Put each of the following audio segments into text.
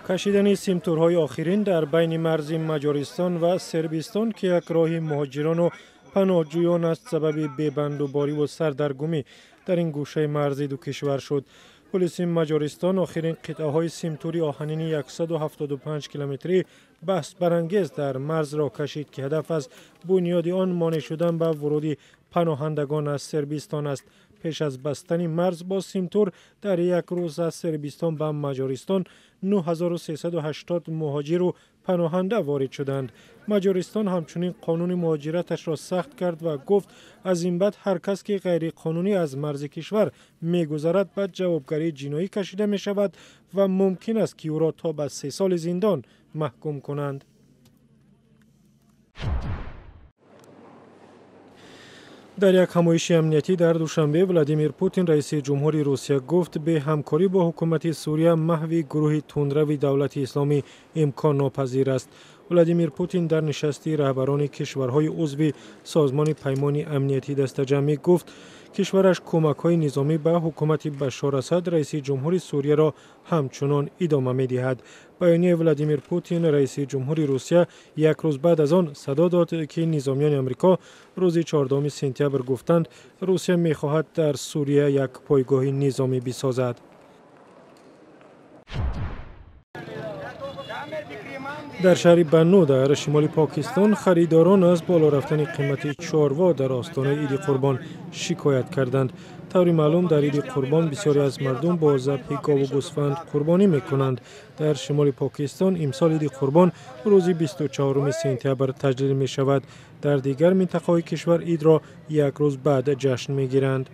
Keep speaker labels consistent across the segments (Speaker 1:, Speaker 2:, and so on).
Speaker 1: Кашидани симтурҳои охирин дар байни марзи Маҷористон ва Сербистон, ки як роҳи муҳоҷирону паноҳҷӯён аст, сабаби бебандубориву сардаргумӣ дар ин гӯшаи марзи ду кишвар шуд. Полиси Маҷористон охирин қитъаҳои симтури оҳанини 175 километрӣ баҳсбарангез дар марзро кашид, ки ҳадаф аз бунёди он монеъ шудан ба вуруди паноҳандагон аз Сербистон аст. Пеш аз бастани марз бо симтур дар як рӯз аз Сербистон ба Маҷористон 9380 муҳоҷиру паноҳанда ворид шуданд. Маҷористон ҳамчунин қонуни муҳоҷираташро сахт кард ва гуфт, аз ин баъд ҳар кас, ки ғайриқонунӣ аз марзи кишвар мегузарад, ба ҷавобгарии ҷиноӣ кашида мешавад ва мумкин аст, ки ӯро то ба 3 соли зиндон маҳкум кунанд. Дар як ҳамоиши амниятӣ дар Душанбе Владимир Путин, раиси ҷумҳури Русия, гуфт, бе ҳамкорӣ бо ҳукумати Сурия маҳви гурӯҳи тундрави давлати исломӣ имконнопазир аст. Владимир Путин дар нишасти раҳбарони кишварҳои узви Созмони Паймони Амниятӣ дастаҷамъӣ гуфт, кишвараш кӯмакҳои низомӣ ба ҳукумати Башор Асад, раиси ҷумҳури Сурияро ҳамчунон идома медиҳад. Баёнияи Владимир Путин, раиси ҷумҳури Русия, як рӯз баъд аз он садо дод, ки низомиёни Амрико рӯзи 14 сентябр гуфтанд, Русия мехоҳад дар Сурия як пойгоҳи низомӣ бисозад. Дар шаҳри Банну дар шимоли Покистон харидорон аз боло рафтани қимати чорво дар остонаи Иди Қурбон шикоят карданд. Таври маълум, дар Иди Қурбон бисёре аз мардум бо забҳи гову гӯсфанд қурбонӣ мекунанд. Дар шимоли Покистон имсол Иди Қурбон рӯзи 24 сентябр таҷлил мешавад. Дар дигар минтақаҳои кишвар идро як рӯз баъд ҷашн мегиранд.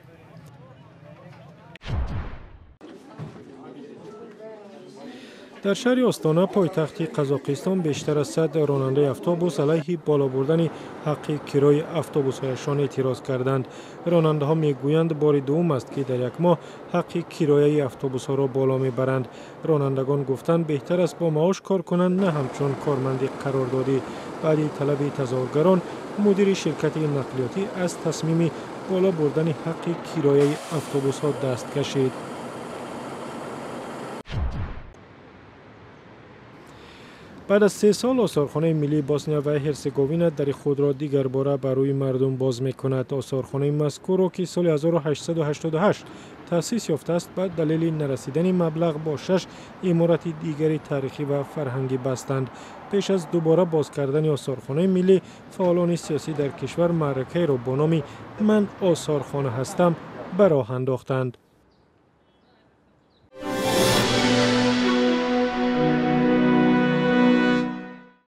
Speaker 1: Дар шаҳри Остона, пойтахти Қазоқистон, бештар аз 100 ронандаи автобус алайҳи боло бурдани ҳаққи кирои автобусҳояшон эътироз карданд. Ронандаҳо мегӯянд, бори дуввум аст, ки дар як моҳ ҳаққи кирояи автобусҳоро боло мебаранд. Ронандагон гуфтанд, беҳтар аст бо маош кор кунанд, на ҳамчун корманди қарордодӣ. Баъди талаби тазоҳургарон, мудири ширкати нақлиётӣ аз тасмими боло бурдани ҳаққи кирояи автобусҳо даст кашид. Баъд аз 3 сол осорхонаи миллии Босния ва Ҳерсеговина дари худро дигарбора ба рӯи мардум боз мекунад. Осорхонаи мазкурро, ки соли 1888 таъсис ёфтааст, ба далели нарасидани маблағ бо 6 иморати дигари таърихӣ ва фарҳангӣ бастанд. Пеш аз дубора боз кардани осорхонаи миллӣ, фаъолони сиёсӣ дар кишвар маъракаеро бо номи «Ман осорхона ҳастам» ба роҳ андохтанд.